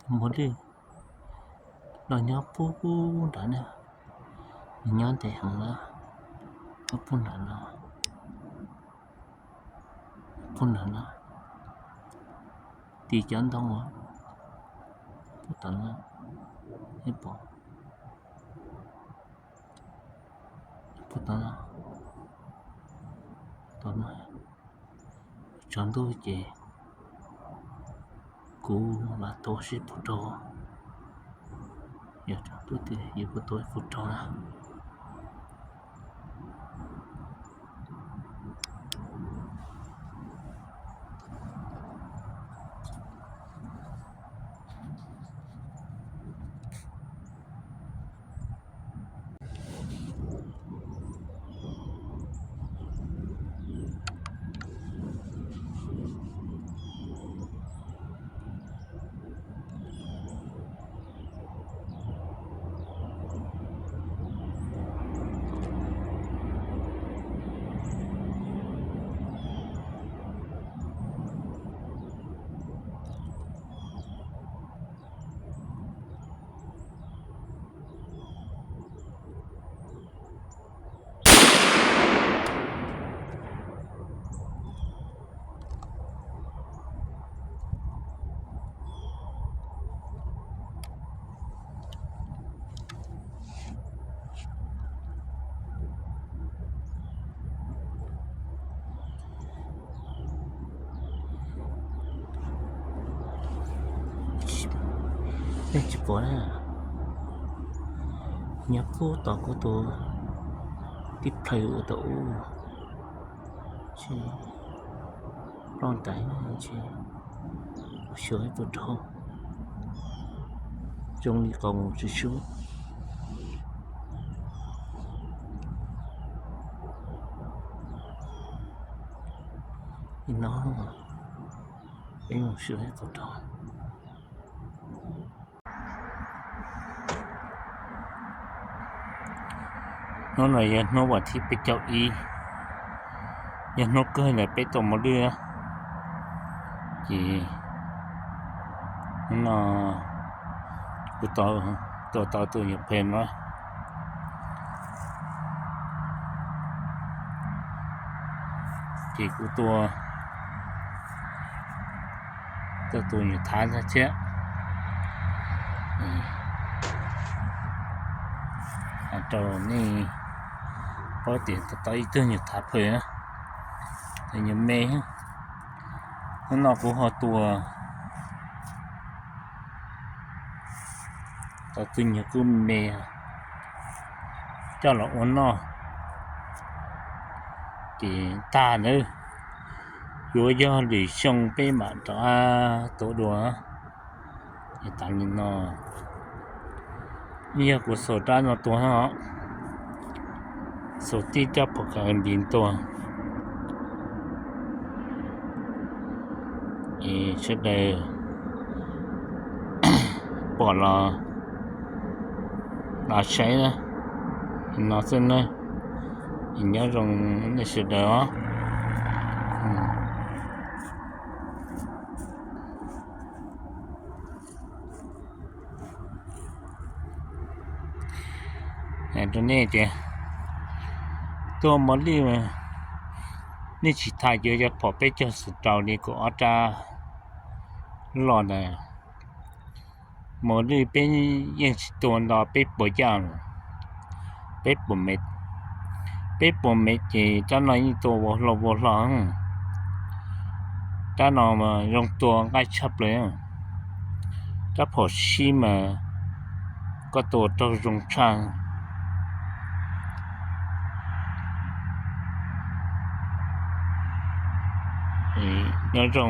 Tus mos lwj los nyob pub nrad na, nws nyob ntev heev na, nyob pub nrad no, pub nrad no, tim cov ntoo pub tom no, pom, pub tom no, tom no, tsaus ntuj ces kuv mam tuav sib puag rau, yog tsaus ntuj tiag yuav kuv tuav ib puag rau na. Nej tsis pom na, nyob pub tom kuv tus tib plhaw ua tau ub, tsis ploj ntais, tsis xyuas ib puas rau, zoo li qhov mus tsis sub. Nim no peb mus sub ib puas rau. Hnub no yog hnub vas thib peb caug ib, yog hnub kawg ntawm peb tua mos lwj. Ces hnub no kuv tua tau tus nyuam phem no, ces kuv tua tau tus nyuam thav ntag thiab. Hais rau nej paub tias tau ib tug nyuam thav phem, tus nyuam me. Hnub no kuv ho tua tau tus nyuam kub me coj los ua noj. Ces tag nawb, yuav yog lwm xyoo peb mam rov tua dua. Ces tas li no, yog kuv xaus rab no tua, xaus tib rab phom kas npis tua. Es sawv daws pom los saib no xwb na. Es nyob zoo nej sawv daws os. Hais rau nej tias tua mos lwj, nej tsis tas yuav cov phom peb caug xus rau li kuv ob rab loj ntawd. Mos lwj peb yeej tsis tua nto peb puas yaj, peb puas mev, peb puas mev ces rab no yeej tua vau hlo vau hlo. Rab no mas zoo tua nqaij tshaj plaws, rab phom sib mas koj tua raug zoo tshaj. Nyob zoo